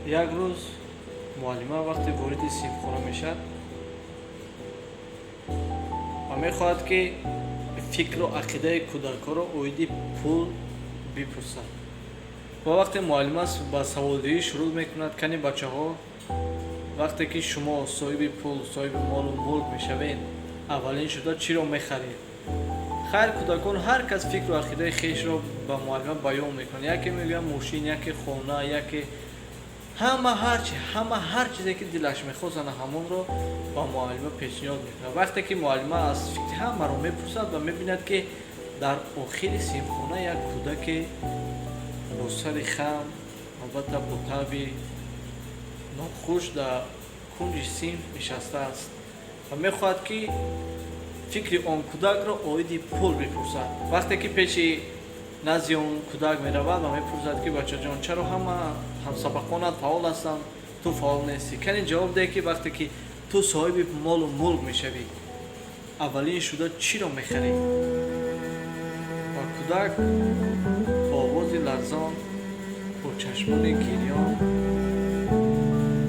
Як рӯз муаллима вақте вориди синфхона мешавад ва мехоҳад, ки фикру ақидаи кӯдакҳоро оиди пул бипурсад. Ва вақте муаллима ба саволдиҳӣ шурӯъ мекунад: «Кани, бачаҳо, вақте ки шумо соҳиби пул, соҳиби молу мулк мешавед, аввалин шуда чиро мехаред?» Хайр, кӯдакон ҳар кас фикру ақидаи хешро ба муаллима баён мекунад. Яке мегӯяд мошин, яке хона, яке ҳама ҳарчи, ҳама ҳар чизе ки дилаш мехост, ана ҳамонро ба муаллима пешниҳод мекунад. Вақте ки муаллима аз фикри ҳамаро мепурсад ва мебинад, ки дар охири синфхона як кӯдаке бо сари хам, албатта бо таби нохуш, дар кунҷи синф нишастааст ва мехоҳад, ки фикри он кӯдакро оиди пул бипурсад. Вақте ки пеши назди он кӯдак меравад ва мепурсад, ки: «Бачаҷон, чаро ҳама ҳамсабақонат фаъол ҳастанд, ту фаъол нестӣ? Кани, ҷавоб деҳ, ки вақте ки ту соҳиби молу мулк мешавӣ, аввалин шуда чиро мехарӣ?» Ва кӯдак бо овози ларзон, бо чашмони гирён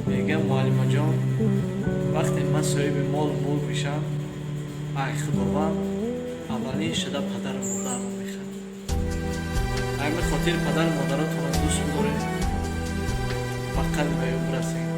мегӯяд: «Муаллимаҷон, вақте ман соҳиби молу мулк мешавам, ай Худованд, аввалин шуда падару модарро мехарам». Ҳамин хотир падару модаратонро дӯст бидоред, ба қадри ба ё бирасед.